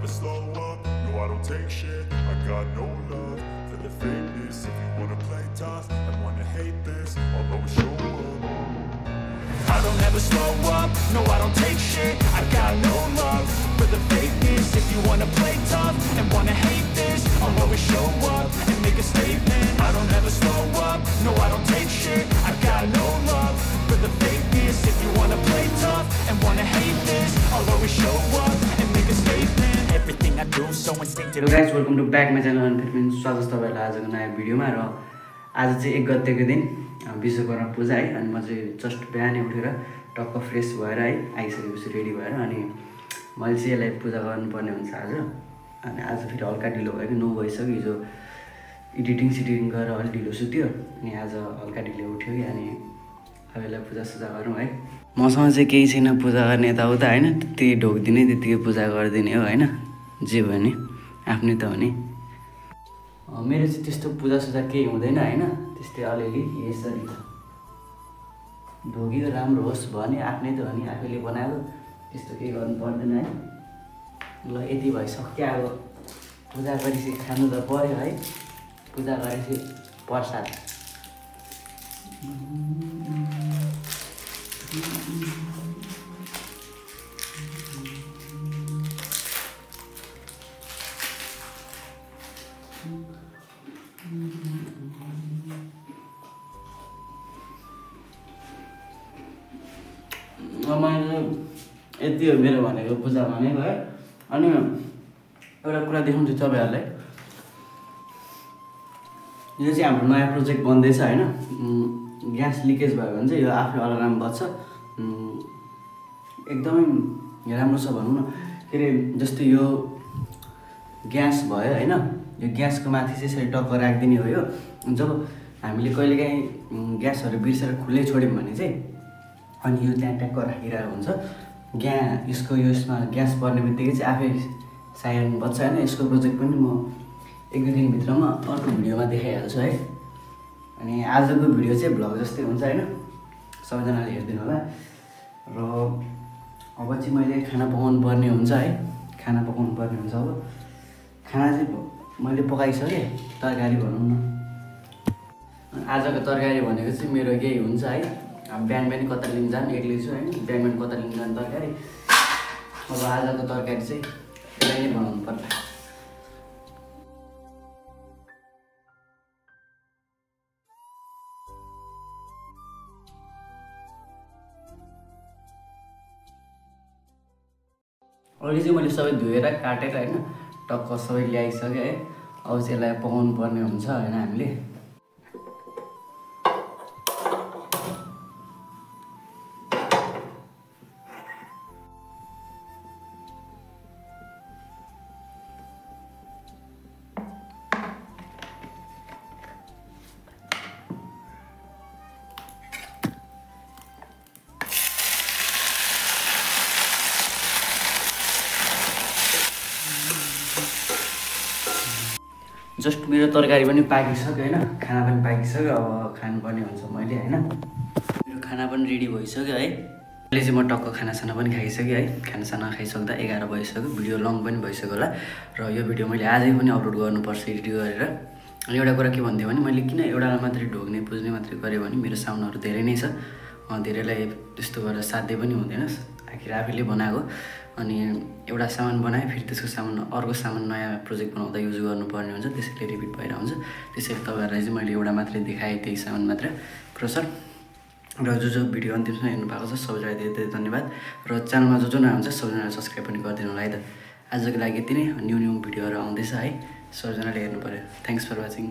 never slow up, no I don't take shit. I got no love for the fakeness. If you wanna play tough and wanna hate this, I'll always show up. I don't ever slow up, no I don't take shit. I got no love for the fakeness. If you wanna play tough and wanna hate this, I'll always show up and make a statement. I don't ever slow up, no I don't take shit. I got no love for the fakeness. If you wanna play tough and wanna hate this, I'll always show up and make a statement. Everything I do so instinctive. Hello guys, welcome to back my channel and फेरि स्वागत छ तपाईहरुलाई आजको नयाँ भिडियोमा। र आज चाहिँ 1 गतेको दिन विश्वकर्मा पूजा है। अनि म चाहिँ जस्ट बिहानै उठेर टक्क फ्रेश भएर है आइसकेपछि रेडी भएर अनि मैले चाहिँ यसलाई पूजा गर्नुपर्ने हुन्छ आज। अनि आज फेरि हल्का ढिलो भयो कि 9 भइसक्यो। हिजो एडिटिङ गरेर अलि ढिलो सुत्यो अनि आज हल्का ढिलो उठ्यो कि अनि अब यसलाई पूजा गरौँ है। मसँग चाहिँ केही छैन पूजा गर्ने यताउता हैन, त्यति ढोक्दिने त्यतिकै पूजा गरिदिने हो हैन। जे भयो नि आफ्नै त हो नि। मेरो चाहिँ त्यस्तो पूजा केही हुँदैन हैन, त्यस्तै अलिअलि यसरी ढोगियो राम्रो होस् भने आफ्नै त हो नि, आफैले बनाएको त्यस्तो केही गर्नु पर्दैन है। ल यति भइसक्यो, अब पूजा गरेपछि खानु त पर्यो है। पूजा गरेपछि प्रसाद मैले यति हो मेरो भनेको पूजा भनेको है। अनि एउटा कुरा देखाउँछु तपाईहरुलाई, यो चाहिँ हाम्रो नयाँ प्रोजेक्ट बन्दैछ हैन। ग्यास लिकेज भयो भने चाहिँ यो आफै अलार्म बज्छ, एकदमै राम्रो छ भनौँ न। के अरे जस्तै यो ग्यास भयो हैन, यो ग्यासको माथि चाहिँ यसरी टक्क राखिदिने हो। यो जब हामीले कहिलेकाहीँ ग्यासहरू बिर्सेर खुल्लै छोड्यौँ भने चाहिँ अनि यो त्यहाँ ट्याक्क राखिरहेको हुन्छ। यसको यसमा ग्यास पर्ने बित्तिकै चाहिँ आफै सायरन बज्छ हैन। यसको प्रोजेक्ट पनि म 1-2 दिनभित्रमा अर्को भिडियोमा देखाइहाल्छु है। अनि आजको भिडियो चाहिँ भ्लग जस्तै हुन्छ हैन, सबैजनाले हेरिदिनु होला। र अब चाहिँ मैले खाना पकाउनु पर्ने हुन्छ है। खाना पकाउनु पर्ने हुन्छ। अब खाना चाहिँ मैले पकाइसकेँ, तरकारी भनौँ न। आजको तरकारी भनेको चाहिँ मेरो केही हुन्छ है। बिहान कता लिन जानु एक्लै छु हैन, बिहान कता लिन जानु तरकारी। अब आजको तरकारी चाहिँ यसलाई नै बनाउनु पर्छ। अहिले चाहिँ मैले सबै धोएर काटेर हैन टक्क सबै ल्याइसकेँ है। अब चाहिँ यसलाई पकाउनु पर्ने हुन्छ हैन हामीले। जस्ट मेरो तरकारी पनि पाकिसक्यो हैन, खाना पनि पाकिसक्यो। अब खानुपर्ने हुन्छ मैले हैन। मेरो खाना पनि रेडी भइसक्यो है। अहिले चाहिँ म टक्क खानासाना पनि खाइसकेँ है। खानासाना खाइसक्दा 11 भइसक्यो। भिडियो लङ पनि भइसक्यो होला। र यो भिडियो मैले आजै पनि अपलोड गर्नुपर्छ एडिट गरेर। अनि एउटा कुरा के भन्थेँ भने मैले किन एउटालाई मात्रै ढोग्ने पुज्ने मात्रै गरेँ भने मेरो सामानहरू धेरै नै छ। धेरैलाई त्यस्तो गरेर साध्य पनि हुँदैन, आखिर आफैले बनाएको। अनि एउटा सामान बनाएँ, फेरि त्यसको सामान अर्को सामान नयाँ प्रोजेक्ट बनाउँदा युज गर्नुपर्ने हुन्छ, त्यसैले रिपिट भइरहेको हुन्छ। त्यसैले तपाईँहरूलाई चाहिँ मैले एउटा मात्रै देखाएँ, त्यही सामान मात्र प्रोसर। र जो भिडियो अन्तिमसम्म हेर्नु भएको छ सबैलाई धेरै धेरै धन्यवाद। र च्यानलमा जो नयाँ हुन्छ सबैजनाले सब्सक्राइब पनि गरिदिनु होला है त। आजको लागि यति नै। न्यू भिडियोहरू आउँदैछ है, सबैजनाले हेर्नु पर्यो। Thanks for watching.